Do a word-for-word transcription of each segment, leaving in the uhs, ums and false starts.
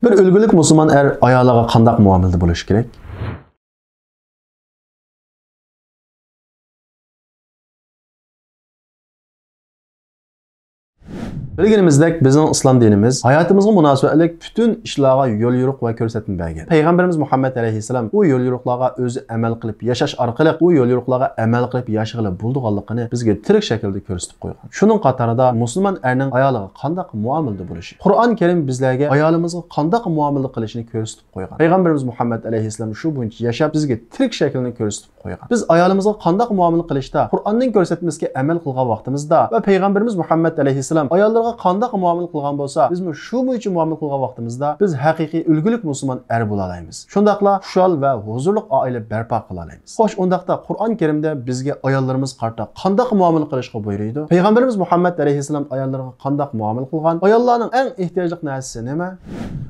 بىر ئۈلگىلىك مۇسۇلمان ئەر ئايالىغا قانداق مۇئامىلىدە بولۇشى كېرەك؟ بىلگىنىمىزدەك، بىزنىڭ ئىسلام دىنىمىز ھاياتىمىزغا مۇناسىۋەتلىك پۈتۈن ئىشلارغا يوليورۇق ۋە كۆرسەتمە بەرگەن. پەيغەمبىرىمىز مۇھەممەد ئەلەيھىسسالام ئۇ يوليورۇقلارغا ئۆزى ئەمەل قىلىپ ياشاش ئارقىلىق، ئۇ يوليورۇقلارغا ئەمەل قىلىپ ياشىغىلى بولىدىغانلىقىنى بىزگە تىرىك شەكىلدە كۆرسىتىپ قويغان. شۇنىڭ قاتارىدا مۇسۇلمان ئەرنىڭ ئايالىغا قانداق مۇئامىلىدە بولۇشى. قۇرئان كەرىم بىزلەرگە ئايالىمىزغا قانداق مۇئامىلە قىلىشنى كۆرسىتىپ قويغان. پەيغەمبىرىمىز مۇھەممەد ئەلەيھىسسالام شۇ بويىچە ياشاپ، بىزگە تىرىك شەكلىنى كۆرسىتىپ قويغان. بىز ئايالىمىزغا قانداق مۇئامىلە قىلىشتا، قۇرئاننىڭ كۆرسەتمىسىگە ئەمەل قىلغان ۋاقتىمىزدا ۋە پەيغەمبىرىمىز مۇھەممەد ئەلەيھىسسالام ئاياللىرىغا قانداق مۇئامىلە قىلغان بولسا، بىزمۇ شۇ بويىچە مۇئامىلە قىلغان ۋاقتىمىزدا، بىز ھەقىقىي ئۈلگىلىك مۇسۇلمان ئەر بولالايمىز. شۇنداقلا خۇشال ۋە ھۇزۇرلۇق ئائىلە بەرپا قىلالايمىز. خوش، ئۇنداقتا قۇرئان كەرىمدە بىزگە ئاياللىرىمىزغا قارىتا قانداق مۇئامىلە قىلىشقا بۇيرۇيدۇ؟ پەيغەمبىرىمىز مۇھەممەد ئەلەيھىسسالام ئاياللىرىغا قانداق مۇئامىلە قىلغان؟ ئاياللارنىڭ ئەڭ ئېھتىياجلىق نەرسىسى نېمە؟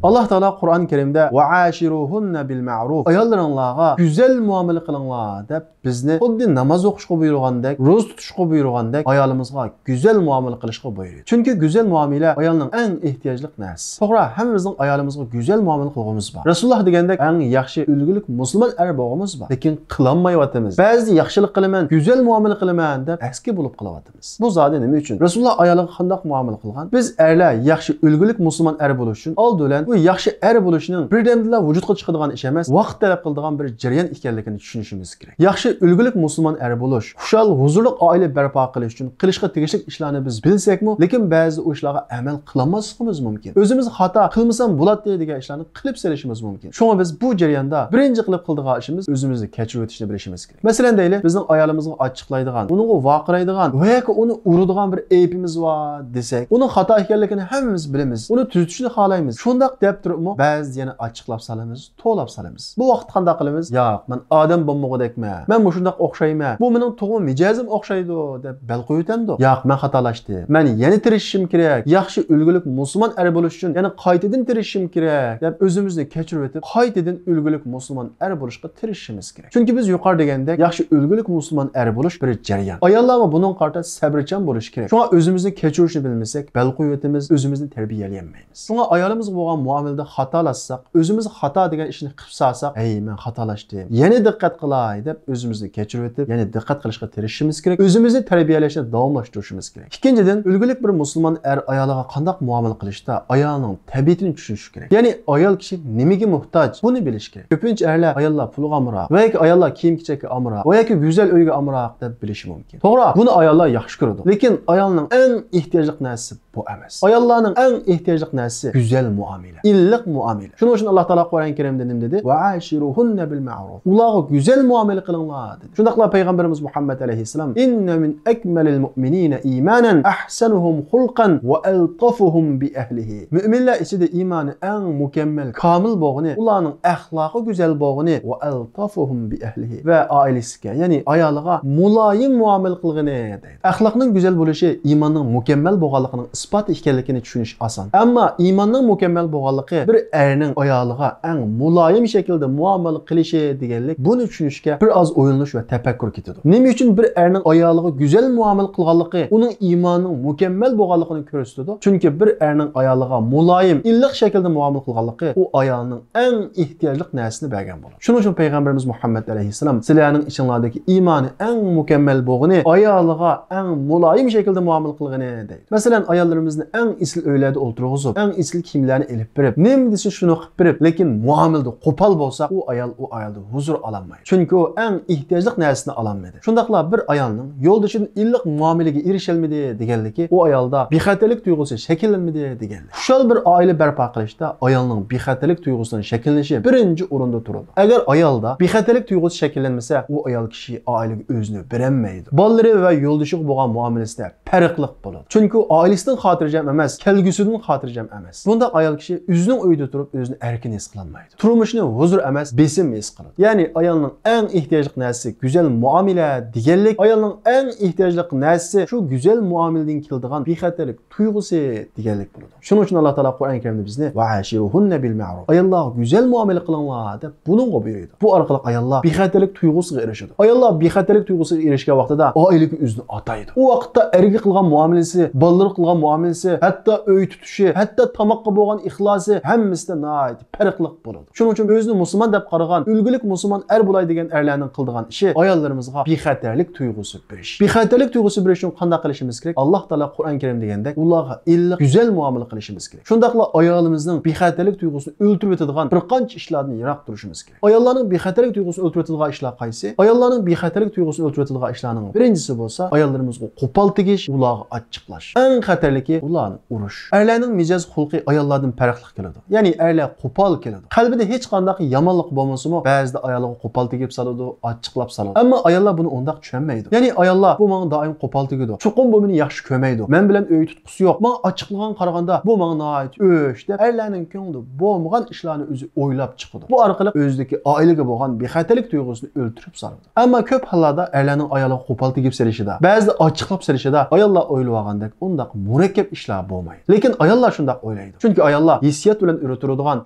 ئاللاھ تائالا قۇرئان كەرىمدە «ۋەئاشىرۇھۇننە بىل مەئرۇف»، ئاياللىرىڭلارغا گۈزەل مۇئامىلە قىلىڭلار دەپ، بىزنى خۇددى ناماز ئوقۇشقا بۇيرۇغاندەك، روزا تۇتۇشقا بۇيرۇغاندەك، ئايالىمىزغا گۈزەل مۇئامىلە قىلىشقا بۇيرۇيدۇ. چۈنكى گۈزەل مۇئامىلە ئايالنىڭ ئەڭ ئېھتىياجلىق نەرسىسى. توغرا، ھەممىمىزنىڭ ئايالىمىزغا گۈزەل مۇئامىلە قىلغۇمىز بار. رەسۇلۇللاھ دېگەندەك ئەڭ ياخشى ئۈلگىلىك مۇسۇلمان ئەر بولغۇمىز بار. لېكىن قىلالمايۋاتىمىز. بەزىدە ياخشىلىق قىلىمەن، گۈزەل مۇئامىلە قىلىمەن دەپ ئەسكى بولۇپ قېلىۋاتىمىز. بۇ زادى نېمە ئۈچۈن؟ رەسۇلۇللاھ ئايالىغا قانداق مۇئامىلە قىلغان؟ بىز ئەرلەر ياخشى ئۈلگىلىك مۇسۇلمان ئەر بولۇش ئۈچۈن ئالدى بىلەن بۇ ياخشى ئەر بولۇشنىڭ بىردەمدىلا ۋۇجۇدقا چىقىدىغان ئىش ئەمەس، ۋاقىت تەلەپ قىلىدىغان بىر جەريان ئىكەنلىكىنى چۈشىنىشىمىز كېرەك. ياخشى ئۈلگىلىك مۇسۇلمان ئەر بولۇش، خۇشال، ھۇزۇرلۇق ئائىلە بەرپا قىلىش ئۈچۈن قىلىشقا تېگىشلىك ئىشلارنى بىز بىلسەكمۇ، لېكىن بەزىدە ئۇ ئىشلارغا ئەمەل قىلالماسلىقىمىز مۇمكىن. ئۆزىمىز خاتا، قىلمىسام بولاتتى دېگەن ئىشلارنى قىلىپ سېلىشىمىز مۇمكىن. شۇڭا بىز بۇ جەرياندا بىرىنچى قىلىپ قىلىدىغان ئىشىمىز ئۆزىمىزنى كەچۈرۈۋېتىشنى بىلىشىمىز كېرەك. مەسىلەن دەيلى، بىزنىڭ ئايالىمىزغا ئاچچىقلايدىغان، ئۇنىڭغا ۋارقىرايدىغان ۋە ياكى ئۇنى ئۇرىدىغان بىر ئەيىبىمىز بار دېسەك، ئۇنىڭ خاتا ئىكەنلىكىنى ھەممىمىز بىلىمىز. ئۇنى تۈزىتىشنى خالايمىز. شۇنداق دەپ تۇرۇپمۇ بەزىدە يەنە ئاچچىقلاپ سالىمىز، توۋلاپ سالىمىز. بۇ ۋاقىتتا قانداق قىلىمىز؟ ياق، مەن ئادەم بولمىغۇدەكمەن. مەن مۇشۇنداق ئوخشايمەن. بۇ مېنىڭ تۇغما مىجەزىم ئوخشايدۇ دەپ بەل قويۇۋېتەمدۇ؟ ياق، مەن خاتالاشتىم. مەن يەنە تىرىشىشىم كېرەك. ياخشى ئۈلگىلىك مۇسۇلمان ئەر بولۇش ئۈچۈن يەنە قايتىدىن تىرىشىشىم كېرەك دەپ ئۆزىمىزنى كېچۈرۈۋېتىپ، قايتىدىن ئۈلگىلىك مۇسۇلمان ئەر بولۇشقا تىرىشىشىمىز كېرەك. چۈنكى بىز يۇقىرىدا دېگەندەك، ياخشى ئۈلگىلىك مۇسۇلمان ئەر بولۇش بىر جەريان. ئاياللارمۇ بۇنىڭغا قارىتا سەۋرچان بولۇشى كېرەك. شۇڭا ئۆزىمىزنى كەچۈرۈشنى بىلمىسەك، بەل قويۇۋېتىمىز، ئۆزىمىزنى تەربىيەلىيەلمەيمىز. شۇڭا ئايالىمىزغا بولغان مۇئامىلىدە خاتالاشساق، ئۆزىمىز خاتا دېگەن ئىشنى قىلىپ سالساق، ھەي، مەن خاتالاشتىم، يەنە دىققەت قىلاي دەپ ئۆزىمىزنى كەچۈرۈۋېتىپ، يەنە دىققەت قىلىشقا تىرىشىشىمىز كېرەك، ئۆزىمىزنى تەربىيەلەشنى داۋاملاشتۇرۇشىمىز كېرەك. ئىككىنچىدىن، ئۈلگىلىك بىر مۇسۇلمان ئەر ئايالىغا قانداق مۇئامىلە قىلىشتا ئايالنىڭ تەبىئىتىنى چۈشىنىشى كېرەك. يەنى ئايال كىشى نېمىگە موھتاج، بۇنى بىلىشى كېرەك. كۆپىنچە ئەرلەر ئاياللار پۇلغا ئامراق ۋە ياكى ئاياللار كىيىم-كېچەككە ئامراق ۋە ياكى گۈزەل ئۆيگە ئامراق دەپ بىلىشى مۇمكىن. توغرا، بۇنى ئاياللار ياخشى كۆرىدۇ. لېكىن ئايالنىڭ ئەڭ ئېھتىياجلىق نەرسىسى بۇ ئەمەس. ئاياللارنىڭ ئەڭ ئېھتىياجلىق نەرسىسى گۈزەل مۇئامىلە، ئىللىق مۇئامىلە. شۇنىڭ ئۈچۈن ئاللاھ تائالا قۇرئان كەرىمدە نېمە دېدى؟ «ۋەئاشىرۇھۇننە بىل مەئرۇف». ئۇلارغا گۈزەل مۇئامىلە قىلىڭلار دېدى. شۇنداقلا پەيغەمبىرىمىز مۇھەممەد ئەلەيھىسسالام، «ئىننە مىن ئەكمەلىل مۇئمىنىنە ئىمانەن ئەھسەنۇھۇم خۇلقەن ۋە ئەلتەفۇھۇم بىئەھلىھى». مۆمىنلەر ئىچىدە ئىمانى ئەڭ مۇكەممەل، كامىل بولغىنى، ئۇلارنىڭ ئەخلاقى گۈزەل بولغىنى، «ۋە ئەلتەفۇھۇم بىئەھلىھى» ۋە ئائىلىسىگە، يەنى ئايالىغا مۇلايىم مۇئامىلە قىلغىنى دەيدۇ. ئەخلاقنىڭ گۈزەل بولۇشى ئىماننىڭ مۇكەممەل بولغانلىقىنىڭ ئىسپاتى ئىكەنلىكىنى چۈشىنىش ئاسان. ئەمما ئىماننىڭ مۇكەممەل بولغانلىقى بىر ئەرنىڭ ئايالىغا ئەڭ مۇلايىم شەكىلدە مۇئامىلە قىلىشى دېگەنلىك، بۇنى چۈشىنىشكە بىر ئاز ئويلىنىش ۋە تەپەككۇر كېتىدۇ. نېمە ئۈچۈن بىر ئەرنىڭ ئايالىغا گۈزەل مۇئامىلە قىلغانلىقى ئۇنىڭ ئىمانىنىڭ مۇكەممەل بولغانلىقىنى كۆرسىتىدۇ؟ چۈنكى بىر ئەرنىڭ ئايالىغا مۇلايىم، ئىللىق شەكىلدە مۇئامىلە قىلغانلىقى ئۇ ئايالنىڭ ئەڭ ئېھتىياجلىق نەرسىنى بەرگەن بولىدۇ. شۇنىڭ ئۈچۈن پەيغەمبىرىمىز مۇھەممەد ئەلەيھىسسالام، سىلەرنىڭ ئىچىڭلاردىكى ئىمانى ئەڭ مۇكەممەل بولغىنى ئايالىغا ئەڭ مۇلايىم شەكىلدە مۇئامىلە قىلغىنى دەيدۇ. مەسىلەن، ئاياللىرىمىزنى ئەڭ ئېسىل ئۆيلەردە ئولتۇرغۇزۇپ، ئەڭ ئېسىل كىيىملەرنى ئېلىپ بېرىپ، نېمە دېسە شۇنى قىلىپ بېرىپ، لېكىن مۇئامىلىدە قوپال بولساق، ئۇ ئايال ئۇ ئايالدىن ھۇزۇر ئالالمايدۇ. چۈنكى ئۇ ئەڭ ئېھتىياجلىق نەرسىنى ئالالمىدى. شۇنداقلا بىر ئايالنىڭ يولدىشىدىن ئىللىق مۇئامىلىگە ئېرىشەلمىدى دېگەنلىكى، ئۇ ئايالدا بىخەتەرلىك تۇيغۇسى شەكىللەنمىدى دېگەنلىك. خۇشال بىر ئائىلە بەرپا قىلىشتا ئايالنىڭ بىخەتەرلىك تۇيغۇسىنىڭ شەكىللىنىشى بىرىنچى ئورۇندا تۇرىدۇ. ئەگەر ئايالدا بىخەتەرلىك تۇيغۇسى شەكىللەنمىسە، ئۇ ئايال كىشى ئائىلىگە ئۆزىنى بېرەلمەيدۇ. بالىلىرى ۋە يولدىشىغا بولغان مۇئامىلىسىدە پەرقلىق بولىدۇ. چۈنكى ئۇ ئائىلىسىدىن خاتىرجەم ئەمەس، كەلگۈسىدىن خاتىرجەم ئەمەس. بۇنداق ئايال كىشى ئۆزىنىڭ ئۆيىدە تۇرۇپ ئۆزىنى ئەركىن ھېس قىلالمايدۇ. تۇرمۇشنى ھۇزۇر ئەمەس، بېسىم ھېس قىلىدۇ. يەنى ئايالنىڭ ئەڭ ئېھتىياجلىق نەرسىسى گۈزەل مۇئامىلە دېگەنلىك، ئايالنىڭ ئەڭ ئېھتىياجلىق نەرسىسى شۇ گۈزەل مۇئامىلىدىن كېلىدىغان بىخەتەر بىخەتەرلىك تۇيغۇسى دېگەنلىك بولىدۇ. شۇنىڭ ئۈچۈن ئاللا تائالا قۇرئان كەرىمدە بىزنى «ۋەئەشىرۇھۇننە بىل مەئرۇف»، ئاياللارغا گۈزەل مۇئامىلە قىلىڭلار دەپ بۇنىڭغا بۇيرۇيدۇ. بۇ ئارقىلىق ئاياللار بىخەتەرلىك تۇيغۇسىغا ئېرىشىدۇ. ئاياللار بىخەتەرلىك تۇيغۇسىغا ئېرىشكەن ۋاقتىدا ئائىلىگە ئۆزىنى ئاتايدۇ. ئۇ ۋاقىتتا ئەرگە قىلغان مۇئامىلىسى، بالىلىرىغا قىلغان مۇئامىلىسى، ھەتتا ئۆي تۇتۇشى، ھەتتا تاماققا بولغان ئىخلاسى ھەممىسىدە ناھايىتى پەرقلىق بولىدۇ. شۇنىڭ ئۈچۈن ئۆزىنى مۇسۇلمان دەپ قارىغان، ئۈلگىلىك مۇسۇلمان ئەر بولاي دېگەن ئەرلەرنىڭ قىلىدىغان ئىشى ئاياللىرىمىزغا بىخەتەرلىك تۇيغۇسى بېرىش. بىخەتەرلىك تۇيغۇسى بېرىش ئۈچۈن قانداق قىلىشىمىز كېرەك؟ ئاللا تائالا قۇرئان كەرىم دېگەندەك ئۇلارغا ئىللىق، گۈزەل مۇئامىلە قىلىشىمىز كېرەك. شۇنداقلا ئايالىمىزنىڭ بىخەتەرلىك تۇيغۇسىنى ئۆلتۈرۈۋېتىدىغان بىر قانچە ئىشلاردىن يىراق تۇرۇشىمىز كېرەك. ئاياللارنىڭ بىخەتەرلىك تۇيغۇسىنى ئۆلتۈرۈۋېتىدىغان ئىشلار قايسى؟ ئاياللارنىڭ بىخەتەرلىك تۇيغۇسىنى ئۆلتۈرۈۋېتىدىغان ئىشلارنىڭ بىرىنچىسى بولسا ئاياللىرىمىزغا قوپال تېگىش، ئۇلارغا ئاچچىقلاش. ئەڭ خەتەرلىكى ئۇلارنى ئۇرۇش. ئەرلەرنىڭ مىجەز خۇلقى ئاياللاردىن پەرقلىق كېلىدۇ. يەنى ئەرلەر قوپال كېلىدۇ. قەلبىدە ھېچقانداق يامانلىق بولمىسىمۇ، بەزىدە ئايالىغا قوپال تېگىپ سالىدۇ، ئاچچىقلاپ سالىدۇ. ئەمما ئاياللار بۇنى ئۇنداق چۈشەنمەيدۇ. يەنى ئاياللار بۇ ماڭا دائىم قوپال تېگىدۇ، چوقۇم بۇ مېنى ياخشى كۆرمەيدۇ، مەن بىلەن ئۆي تۇتقۇسى يوق، ماڭا ئاچچىقلىغان قارىغاندا بۇ ماڭا ناھايىتى ئۆچ دەپ ئەرلەرنىڭ كۆڭلىدە بولمىغان ئىشلارنى ئۆزى ئويلاپ چىقىدۇ. بۇ ئارقىلىق ئۆزىدىكى ئائىلىگە بولغان بىخەتەرلىك تۇيغۇسىنى ئۆلتۈرۈپ سالىدۇ. ئەمما كۆپ ھاللاردا ئەرلەرنىڭ ئايالىغا قوپال تېگىپ سېلىشىدا، بەزىدە ئاچچىقلاپ سېلىشىدا ئاياللار ئويلىۋالغاندەك ئۇنداق مۇرەككەپ ئىشلار بولمايدۇ. لېكىن ئاياللار شۇنداق ئويلايدۇ. چۈنكى ئاياللار ھېسسىيات بىلەن ئۆتىدىغان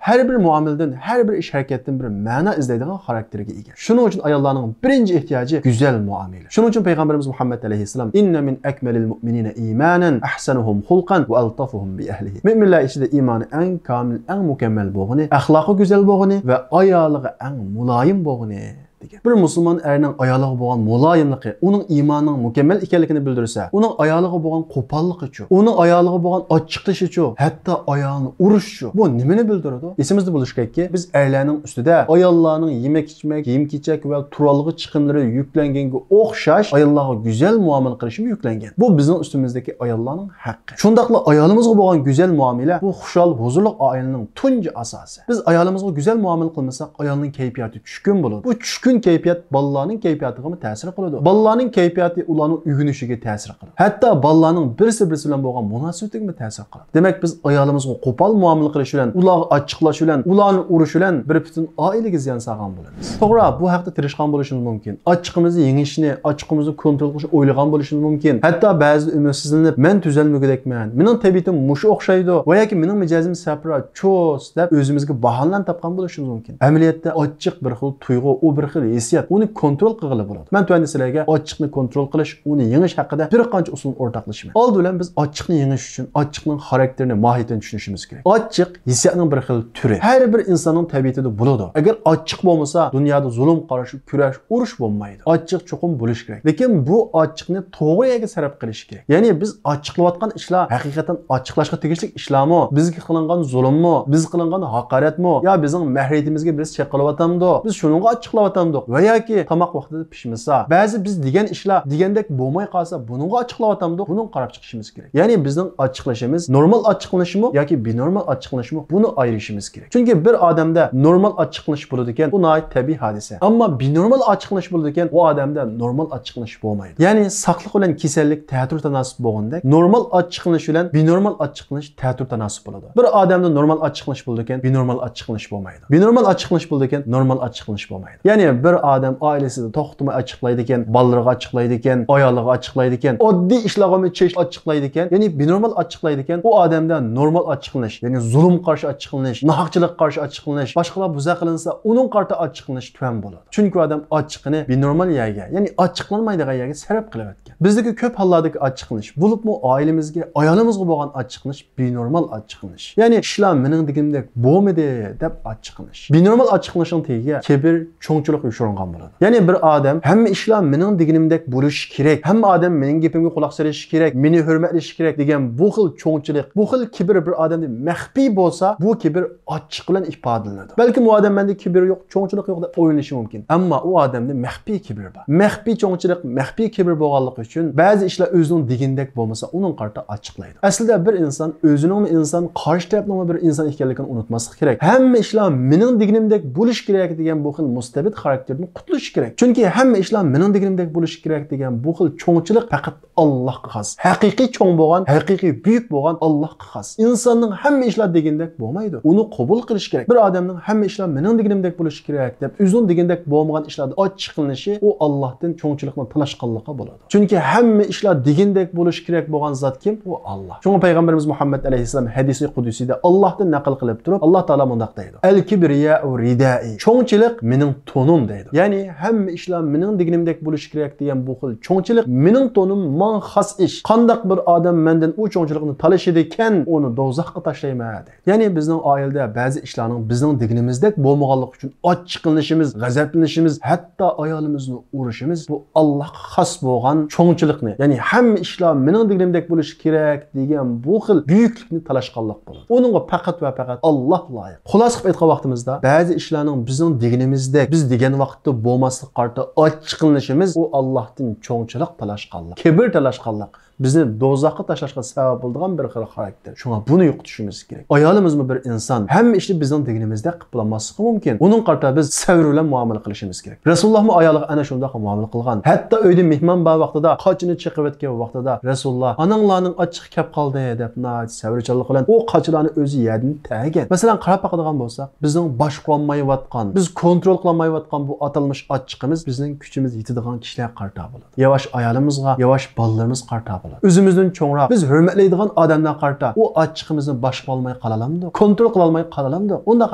ھەر بىر مۇئامىلىدىن، ھەر بىر ئىش ھەرىكەتتىن بىر مەنا ئىزدەيدىغان خاراكتېرگە ئىگە. شۇنىڭ ئۈچۈن ئاياللارنىڭ بىرىنچى ئېھتىياجى گۈزەل مۇئامىلە. شۇنىڭ ئۈچۈن پەيغەمبىرىمىز مۇھەممەد ئەلەيھىسسالام «ئىننە مىن ئەكمەلىل مۇئمىنىنە ئىمانەن ئەھسەنۇھۇم خۇلقەن ۋە ئەلتەفۇھۇم بىئەھلىھى». مۆمىنلەر ئىچىدە ئىمانى ئەڭ كامىل، ئەڭ مۇكەممەل بولغىنى، ئەخلاقى گۈزەل بولغىنى ۋە ئايالىغا ئەڭ مۇلايىم بولغىنى. دېگەن. بىر مۇسۇلمان ئەرنىڭ ئايالىغا بولغان مۇلايىملىقى ئۇنىڭ ئىمانىنىڭ مۇكەممەل ئىكەنلىكىنى بىلدۈرسە، ئۇنىڭ ئايالىغا بولغان قوپاللىقىچۇ، ئۇنىڭ ئايالىغا بولغان ئاچچىقلىشىچۇ، ھەتتا ئايالىنى ئۇرۇشىچۇ، بۇ نېمىنى بىلدۈرىدۇ؟ ئېسىمىزدە بولۇشى كېرەككى، بىز ئەرلەرنىڭ ئۈستىدە ئاياللارنىڭ يېمەك-ئىچمەك، كىيىم-كېچەك ۋە تۇرالغۇ چىقىملىرى يۈكلەنگەنگە ئوخشاش ئاياللارغا گۈزەل مۇئامىلە قىلىشمۇ يۈكلەنگەن. بۇ بىزنىڭ ئۈستىمىزدىكى ئاياللارنىڭ ھەققى. شۇنداقلا ئايالىمىزغا بولغان گۈزەل مۇئامىلە بۇ خۇشال، ھۇزۇرلۇق ئائىلىنىڭ تۇنجى ئاساسى. بىز ئايالىمىزغا گۈزەل مۇئامىلە قىلمىساق، ئايالنىڭ كەيپىياتى چۈشكۈن بولىدۇ. بۇ چۈشكۈن كەيپىيات بالىلارنىڭ كەيپىياتىغىمۇ تەسىر قىلىدۇ. بالىلارنىڭ كەيپىياتى ئۇلارنىڭ ئۆگىنىشىگە تەسىر قىلىدۇ. ھەتتا بالىلارنىڭ بىرسى-بىرسى بىلەن بولغان مۇناسىۋىتىگىمۇ تەسىر قىلىدۇ. دېمەك، بىز ئايالىمىزغا قوپال مۇئامىلە قىلىش بىلەن، ئۇلارغا ئاچچىقلاش بىلەن، ئۇلارنى ئۇرۇش بىلەن بىر پۈتۈن ئائىلىگە زىيان سالغان بولىمىز. توغرا، بۇ ھەقتە تىرىشقان بولۇشىمىز مۇمكىن. ئاچچىقىمىزنى يېڭىشنى، ئاچچىقىمىزنى كونترول قىلىشنى ئويلىغان بولۇشىمىز مۇمكىن. ھەتتا بەزىدە ئۈمىدسىزلىنىپ، مەن تۈزەلمىگۈدەكمەن، مېنىڭ تەبىئىتىم مۇشۇ ئوخشايدۇ ۋە ياكى مېنىڭ مىجەزىم سەپرا، چۇس دەپ ئۆزىمىزگە باھانىلەرنى تاپقان بولۇشىمىز مۇمكىن. ئەمەلىيەتتە ئاچچىق بىر خىل تۇيغۇ، ئۇ بىر خىل ھېسسىيات. ئۇنى كونترول قىلغىلى بولىدۇ. مەن تۆۋەندە سىلەرگە ئاچچىقنى كونترول قىلىش، ئۇنى يېڭىش ھەققىدە بىر قانچە ئۇسۇلنى ئورتاقلىشىمەن. ئالدى بىلەن بىز ئاچچىقنى يېڭىش ئۈچۈن ئاچچىقنىڭ خاراكتېرىنى، ماھىيىتىنى چۈشىنىشىمىز كېرەك. ئاچچىق ھېسسىياتنىڭ بىر خىل تۈرى. ھەر بىر ئىنساننىڭ تەبىئىتىدە بولىدۇ. ئەگەر ئاچچىق بولمىسا، دۇنيادا زۇلۇم، قارشى كۈرەش، ئۇرۇش بولمايدۇ. ئاچچىق چوقۇم بولۇشى كېرەك. لېكىن بۇ ئاچچىقنى توغرا يەرگە سەرپ قىلىش كېرەك. يەنى بىز ئاچچىقلىۋاتقان ئىشلار ھەقىقەتەن ئاچچىقلاشقا تېگىشلىك ئىشلارمۇ؟ بىزگە قىلىنغان زۇلۇممۇ؟ بىزگە قىلىنغان ھاقارەتمۇ؟ يا بىزنىڭ مەھرىيىتىمىزگە بىرسى چېقىلىۋاتامدۇ؟ بىز شۇنىڭغا ئاچچىقلاۋاتامدۇق؟ ۋە ياكى تاماق ۋاقتىدا پىشمىسا، بەزى بىز دېگەن ئىشلار دېگەندەك بولماي قالسا، بۇنىڭغا ئاچچىقلاۋاتامدۇق؟ بۇنىڭغا قاراپ چىقىشىمىز كېرەك. يەنى بىزنىڭ ئاچچىقلىشىمىز نورمال ئاچچىقلىنىشمۇ ياكى بىنورمال ئاچچىقلىنىشمۇ، بۇنى ئايرىشىمىز كېرەك. چۈنكى بىر ئادەمدە نورمال ئاچچىقلىنىش بولىدىكەن، بۇ ناھايىتى تەبىئىي ھادىسە. ئەمما بىنورمال ئاچچىقلىنىش بولىدىكەن، ئۇ ئادەمدە نورمال ئاچچىقلىنىش بولمايدۇ. يەنى ساقلىق بىلەن كېسەللىك تەتۈر تاناسىپ بولغاندەك، نورمال ئاچچىقلىنىش بىلەن بىنورمال ئاچچىقلىنىش تەتۈر تاناسىپ بولىدۇ. بىر ئادەمدە نورمال ئاچچىقلىنىش بولىدىكەن، بىنورمال ئاچچىقلىنىش بولمايدۇ. بىنورمال ئاچچىقلىنىش بولىدىكەن، نورمال ئاچچىقلىنىش بولمايدۇ. يەنى بىر ئادەم ئائىلىسىدە توختىماي ئاچچىقلايدىكەن، بالىلىرىغا ئاچچىقلايدىكەن، ئايالىغا ئاچچىقلايدىكەن، ئاددىي ئىشلارغىمۇ چېچىپ ئاچچىقلايدىكەن، يەنى بىنورمال ئاچچىقلايدىكەن، ئۇ ئادەمدە نورمال ئاچچىقلىنىش، يەنى زۇلۇمغا قارشى ئاچچىقلىنىش، ناھەقچىلىككە قارشى ئاچچىقلىنىش، باشقىلار بۇزا قىلىنسا، ئۇنىڭغا قارىتا ئاچچىقلىنىش تۆۋەن بولىدۇ. چۈنكى ئۇ ئادەم ئاچچىقىنى بىنورمال يەرگە، يەنى ئاچچىقلانمايدىغان يەرگە سەرپ قىلىۋەتكەن. بىزدىكى كۆپ ھاللاردىكى ئاچچىقلىنىش، بولۇپمۇ ئائىلىمىزگە، ئايالىمىزغا بولغان ئاچچىقلىنىش بىنورمال ئاچچىقلىنىش. يەنى ئىشلار مېنىڭ دېگىنىمدەك بولمىدى دەپ ئاچچىقلىنىش. بىنورمال ئاچچىقلىنىشنىڭ تېگىگە كىبىر، چوڭچىلىق يوشۇرۇنغان بولىدۇ. يەنى بىر ئادەم ھەممە ئىشلار مېنىڭ دېگىنىمدەك بولۇشى كېرەك، ھەممە ئادەم مېنىڭ گېپىمگە قۇلاق سېلىشى كېرەك، مېنى ھۆرمەتلىشى كېرەك دېگەن بۇ خىل چوڭچىلىق، بۇ خىل كىبىر بىر ئادەمدە مەخپىي بولسا، بۇ كىبىر ئاچچىق بىلەن ئىپادىلىنىدۇ. بەلكىم ئۇ ئادەم مەندە كىبىر يوق، چوڭچىلىق يوق دەپ ئويلىنىشى مۇمكىن. ئەمما ئۇ ئادەمدە مەخپىي كىبىر بار. مەخپىي چوڭچىلىق، مەخپىي كىبىر بولغانلىقى ئۈچۈن بەزى ئىشلار ئۆزىنىڭ دېگىنىدەك بولمىسا، ئۇنىڭغا قارىتا ئاچچىقلايدۇ. ئەسلىدە بىر ئىنسان ئۆزىنىڭمۇ ئىنسان، قارشى تەرەپنىڭمۇ بىر ئىنسان ئىكەنلىكىنى ئۇنتۇماسلىق كېرەك. ھەممە ئىشلار مېنىڭ دېگىنىمدەك بولۇشى كېرەك دېگەن بۇ خىل مۇستەبىت خاراكتېر خاراكتېردىن قۇتۇلۇشى كېرەك. چۈنكى ھەممە ئىشلار مېنىڭ دېگىنىمدەك بولۇشى كېرەك دېگەن بۇ خىل چوڭچىلىق پەقەت ئاللاھقا خاس. ھەقىقىي چوڭ بولغان، ھەقىقىي بۈيۈك بولغان ئاللاھقا خاس. ئىنساننىڭ ھەممە ئىشلار دېگىنىدەك بولمايدۇ. ئۇنى قوبۇل قىلىش كېرەك. بىر ئادەمنىڭ ھەممە ئىشلار مېنىڭ دېگىنىمدەك بولۇشى كېرەك دەپ ئۆزىنىڭ دېگىنىدەك بولمىغان ئىشلاردا ئاچچىقلىنىشى ئۇ ئاللاھتىن چوڭچىلىقنى تالاشقانلىققا بولىدۇ. چۈنكى ھەممە ئىشلار دېگىنىدەك بولۇشى كېرەك بولغان زات كىم؟ ئۇ ئاللاھ. شۇڭا پەيغەمبىرىمىز مۇھەممەد ئەلەيھىسسالام ھەدىسى قۇدسىيدە ئاللاھتىن نەقىل قىلىپ تۇرۇپ، ئاللاھ تائالا مۇنداق دەيدۇ، «ئەل كىبرىيائۇ رىدائى»، چوڭچىلىق مېنىڭ تونۇم دەيدۇ. يەنى ھەممە ئىشلار مېنىڭ دېگىنىمدەك بولۇشى كېرەك دېگەن بۇ خىل چوڭچىلىق مېنىڭ تونۇم، ماڭا خاس ئىش. قانداق بىر ئادەم مەندىن ئۇ چوڭچىلىقنى تالىشىدىكەن، ئۇنى دوزاخقا تاشلايمەن دەيدۇ. يەنى بىزنىڭ ئائىلىدە بەزى ئىشلارنىڭ بىزنىڭ دېگىنىمىزدەك بولمىغانلىقى ئۈچۈن ئاچچىقلىنىشىمىز، غەزەپلىنىشىمىز، ھەتتا ئايالىمىزنى ئۇرۇشىمىز، بۇ ئاللاھقا خاس بولغان چوڭچىلىقنى، يەنى ھەممە ئىشلار مېنىڭ دېگىنىمدەك بولۇشى كېرەك دېگەن بۇ خىل بۈيۈكلۈكنى تالاشقانلىق بولىدۇ. ئۇنىڭغا پەقەت ۋە پەقەت ئاللاھ لايىق. خۇلاسە قىلىپ ئېيتقان ۋاقتىمىزدا، بەزى ئىشلارنىڭ بىزنىڭ دېگىنىمىزدەك، بىز دېگەن ۋاقىتتا بولماسلىقىغا قارىتا ئاچچىقلىنىشىمىز، ئۇ ئاللاھتىن چوڭچىلىق تالاشقانلىق، كىبىر تالاشقانلىق، بىزنى دوزاخقا تاشلاشقا سەۋەب بولىدىغان بىر خىل خاراكتېر. شۇڭا بۇنى يوقىتىشىمىز كېرەك. ئايالىمىزمۇ بىر ئىنسان، ھەممە ئىشنى بىزنىڭ دېگىنىمىزدەك قىلىپ بولالماسلىقى مۇمكىن. ئۇنىڭغا قارىتا بىز سەۋر بىلەن مۇئامىلە قىلىشىمىز كېرەك. رەسۇلۇللاھمۇ ئايالىغا ئەنە شۇنداق مۇئامىلە قىلغان. ھەتتا ئۆيدە مېھمان بار ۋاقتىدا، قاچىنى چېقىۋەتكەن ۋاقتىدا، رەسۇلۇللا، «ئاناڭلارنىڭ ئاچچىقى كەپ قالدى» دەپ ناھايىتى سەۋرچانلىق بىلەن ئۇ قاچىلارنى ئۆزى يەردىن تەگەن. مەسىلەن، قاراپ باقىدىغان بولساق، بىزنىڭ باشقۇرالمايۋاتقان، بىز كونترول قىلالمايۋاتقان بۇ ئاتالمىش ئاچچىقىمىز بىزنىڭ كۈچىمىز يېتىدىغان كىشىلەرگە قارىتا بولىدۇ. ياۋاش ئايالىمىزغا، ياۋاش بالىلىرىمىزغا قارىتا بولىدۇ. ئۆزىمىزدىن چوڭراق، بىز ھۆرمەتلەيدىغان ئادەملەرگە قارىتا ئۇ ئاچچىقىمىزنى باشقۇرالماي قالالامدۇق؟ كونترول قىلالماي قالالامدۇق؟ ئۇنداق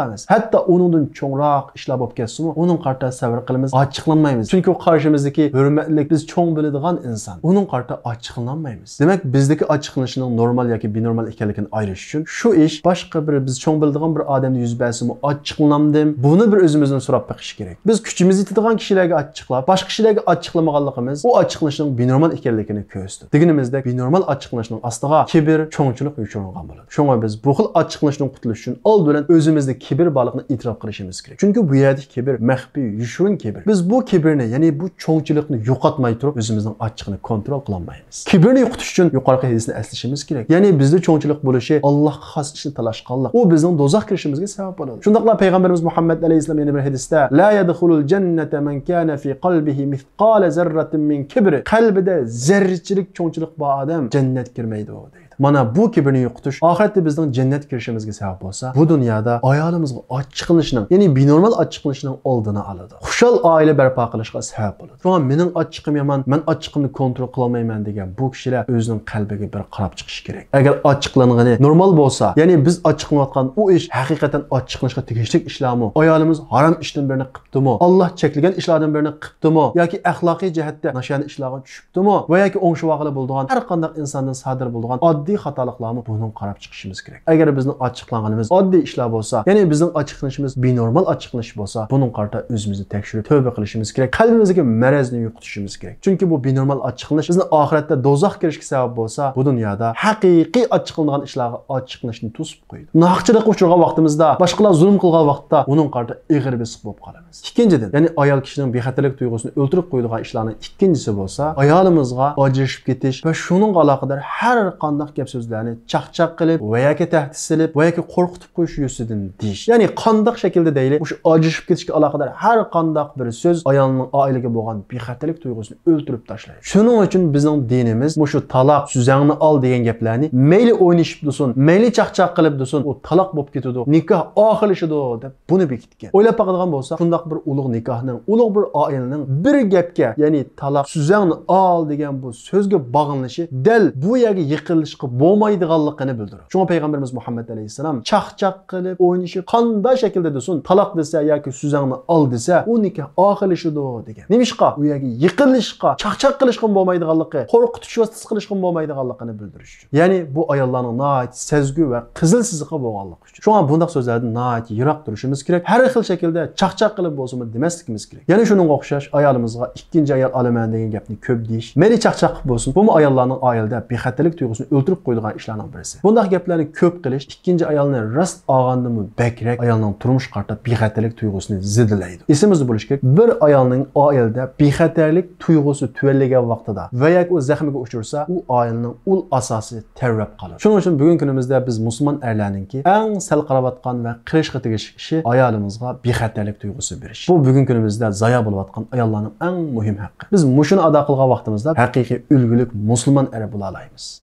ئەمەس. ھەتتا ئۇنىڭدىن چوڭراق ئىشلار بولۇپ كەتسىمۇ، ئۇنىڭغا قارىتا سەۋر قىلىمىز، ئاچچىقلانمايمىز. چۈنكى ئۇ قارشىمىزدىكى ھۆرمەتلىك، بىز چوڭ بىلىدىغان ئىنسان. ئۇنىڭغا قارىتا ئاچچىقلانمايمىز. دېمەك، بىزدىكى ئاچچىقلىنىشنىڭ نورمال ياكى بىنورمال ئىكەنلىكىنى ئايرىش ئۈچۈن، شۇ ئىش باشقا بىر بىز چوڭ بىلىدىغان بىر ئادەمدە يۈز بەرسىمۇ ئاچچىقلىنامدىم؟ بۇنى بىر ئۆزىمىزدىن سوراپ بېقىش كېرەك. بىز كۈچىمىز يېتىدىغان كىشىلەرگە ئاچچىقلاپ، باشقا كىشىلەرگە ئاچچىقلىمىغانلىقىمىز ئۇ ئاچچىقلىنىشنىڭ بىنورمال ئىكەنلىكىنى كۆرسىتىدۇ. دېگىنىمىزدەك، بىنورمال ئاچچىقلىنىشنىڭ ئاستىغا كىبىر، چوڭچىلىق يوشۇرۇنغان بولىدۇ. شۇڭا بىز بۇ خىل ئاچچىقلىنىشتىن قۇتۇلۇش ئۈچۈن ئالدى بىلەن ئۆزىمىزدە كىبىر بارلىقىنى ئېتىراپ قىلىشىمىز كېرەك. چۈنكى بۇ يەردىكى كىبىر مەخپىي، يوشۇرۇن كىبىر. بىز بۇ كىبىرنى، يەنى بۇ چوڭچىلىقنى يوقاتماي تۇرۇپ، ئۆزىمىزنىڭ ئاچچىقىنى كونترول قىلالمايمىز. كىبىرنى يوقىتىش ئۈچۈن يۇقىرىقى ھەدىسنى ئەسلىشىمىز كېرەك. يەنى بىزدە چوڭچىلىق بولۇشى ئاللاھقا خاس ئىشنى تالاشقانلىق. ئۇ بىزنىڭ دوزاخ كىرىشىمىزگە سەۋەب بولىدۇ. شۇنداقلا پەيغەمبىرىمىز مۇھەممەد ئەلەيھىسسالام يەنە بىر ھەدىستە، «لا يدخل الجنة من كان في قلبه مثقال ذرة من كبر». قەلبىدە زەررىچىلىك چوڭچىلىق بار ئادەم جەننەتكە كىرمەيدۇ، دەيدۇ. مانا بۇ كىبىرنى يوقىتىش ئاخىرەتتە بىزنىڭ جەننەتكە كىرىشىمىزگە سەۋەب بولسا، بۇ دۇنيادا ئايالىمىزغا ئاچچىقلىنىشنىڭ، يەنى بىنورمال ئاچچىقلىنىشنىڭ ئالدىنى ئالىدۇ. خۇشال ئائىلە بەرپا قىلىشقا سەۋەب بولىدۇ. شۇڭا مېنىڭ ئاچچىقىم يامان، مەن ئاچچىقىمنى كونترول قىلالمايمەن دېگەن بۇ كىشىلەر ئۆزىنىڭ قەلبىگە بىر قاراپ چىقىشى كېرەك. ئەگەر ئاچچىقلانغىنى نورمال بولسا، يەنى بىز ئاچچىقلىنىۋاتقان ئۇ ئىش ھەقىقەتەن ئاچچىقلىنىشقا تېگىشلىك ئىشلارمۇ؟ ئايالىمىز ھارام ئىشتىن بىرنى قىپتىمۇ؟ ئاللاھ چەكلىگەن ئىشلاردىن بىرنى قىپتىمۇ؟ ياكى ئەخلاقىي جەھەتتە ناشەنە ئىشلارغا چۈشۈپتىمۇ؟ ۋە ياكى ئوڭشىۋالغىلى بولىدىغان ھەر قانداق ئىنساندىن سادىر بولىدىغان ئاددىي خاتالىقلارمۇ؟ بۇنىڭغا قاراپ چىقىشىمىز كېرەك. ئەگەر بىزنىڭ ئاچچىقلانغىنىمىز ئاددىي ئىشلار بولسا، يەنى بىزنىڭ ئاچچىقلىنىشىمىز بىنورمال ئاچچىقلىنىش بولسا، بۇنىڭغا قارىتا ئۆزىمىزنى تەكشۈرۈپ، تەۋبە قىلىشىمىز كېرەك. قەلبىمىزدىكى مەرەزنى يوقىتىشىمىز كېرەك. چۈنكى بۇ بىنورمال ئاچچىقلىنىش بىزنى ئاخىرەتتە دوزاخقا كىرىشكە سەۋەب بولسا، بۇ دۇنيادا ھەقىقىي ئاچچىقلىنىدىغان ئىشلارغا ئاچچىقلىنىشنى توسۇپ قويىدۇ. ناھەقچىلىققا ئۇچرىغان ۋاقتىمىزدا، باشقىلار زۇلۇم قىلغان ۋاقىتتا ئۇنىڭغا قارىتا ئېغىر بېسىق بولۇپ قالىمىز. ئىككىنچىدىن، يەنى ئايال كىشىنىڭ بىخەتەرلىك تۇيغۇسىنى ئۆلتۈرۈپ قويىدىغان ئىشلارنىڭ ئىككىنچىسى بولسا، ئايالىمىزغا ئاجرىشىپ كېتىش ۋە شۇنىڭغا ئالاقىدار ھەر قانداق گەپ سۆزلەرنى چاقچاق قىلىپ ۋە ياكى تەھدىت سېلىپ ۋە ياكى قورقۇتۇپ قويۇش يۈزىسىدىن دېيىش. يەنى قانداق شەكىلدە دەيلى، مۇشۇ ئاجرىشىپ كېتىشكە ئالاقىدار ھەر قانداق بىر سۆز ئايالنىڭ ئائىلىگە بولغان بىخەتەرلىك تۇيغۇسىنى ئۆلتۈرۈپ تاشلايدۇ. شۇنىڭ ئۈچۈن بىزنىڭ دىنىمىز مۇشۇ تالاق، سۈزەڭنى ئال دېگەن گەپلەرنى مەيلى ئوينىشىپ تۇرسۇن، مەيلى چاقچاق قىلىپ تۇرسۇن، ئۇ تالاق بولۇپ كېتىدۇ، نىكاھ ئاخىرلىشىدۇ دەپ بۇنى بېكىتكەن. ئويلاپ باقىدىغان بولساق، شۇنداق بىر ئۇلۇغ نىكاھنىڭ، ئۇلۇغ بىر ئائىلىنىڭ بىر گەپكە، يەنى تالاق، سۈزەڭنى ئال دېگەن بۇ سۆزگە باغلىنىشى دەل بۇ يەرگە يېقىنلىشىشقا بولمايدىغانلىقىنى بىلدۈرىدۇ. شۇڭا پەيغەمبىرىمىز مۇھەممەد ئەلەيھىسسالام چاقچاق قىلىپ، ئوينىشىپ، قانداق شەكىلدە دېسۇن، تالاق دېسە ياكى سۈزەڭنى ئال دېسە، ئۇ نىكاھ ئاخىرلىشىدۇ دېگەن. نېمىشقا؟ ئۇ يەرگە يېقىنلىشىشقا، چاقچاق قىلىشقىمۇ بولمايدىغانلىقى، قورقۇتۇش ۋاسىتىسى قىلىشقىمۇ بولمايدىغانلىقىنى بىلدۈرۈش ئۈچۈن. يەنى بۇ ئاياللارنىڭ ناھايىتى سەزگۈ ۋە قىزىل سىزىقى بولغانلىقى ئۈچۈن. شۇڭا بۇنداق سۆزلەردىن ناھايىتى يىراق تۇرۇشىمىز كېرەك. ھەر خىل شەكىلدە چاقچاق قىلىپ بولسىمۇ دېمەسلىكىمىز كېرەك. يەنە شۇنىڭغا ئوخشاش ئايالىمىزغا ئىككىنچى ئايال ئالىمەن دېگەن گەپنى كۆپ دېيىش، مەيلى چاقچاق قىلىپ بولسۇن، بۇمۇ ئاياللارنىڭ ئائىلىدە بىخەتەرلىك تۇيغۇسىنى ئۆلتۈرۈپ قويىدىغان ئىشلارنىڭ بىرسى. بۇنداق گەپلەرنى كۆپ قىلىش ئىككىنچى ئايالنى راست ئالغاندىنمۇ بەكرەك ئايالنىڭ تۇرمۇشقا قارىتا بىخەتەرلىك تۇيغۇسىنى زېدىلەيدۇ. ئېسىمىزدە بولۇشى كېرەك، بىر ئايالنىڭ ئائىلىدە بىخەتەرلىك تۇيغۇسى تۆۋەنلىگەن ۋاقتىدا ۋە ياكى ئۇ زەخمىگە ئۇچرىسا، ئۇ ئائىلىنىڭ ئۇل ئاساسى تەۋرەپ قالىدۇ. شۇنىڭ ئۈچۈن بۈگۈنكى كۈنىمىزدە بىز مۇسۇلمان ئەرلەرنىڭكى ئەڭ سەل قاراۋاتقان ۋە قىلىشقا تېگىشلىك ئىشى ئايالىمىزغا بىخەتەرلىك تۇيغۇسى بېرىش. بۇ بۈگۈنكى كۈنىمىزدە زايا بولۇۋاتقان ئاياللارنىڭ ئەڭ مۇھىم ھەققى. بىز مۇشۇنى ئادا قىلغان ۋاقتىمىزدا ھەقىقىي ئۈلگىلىك مۇسۇلمان ئەر بولالايمىز.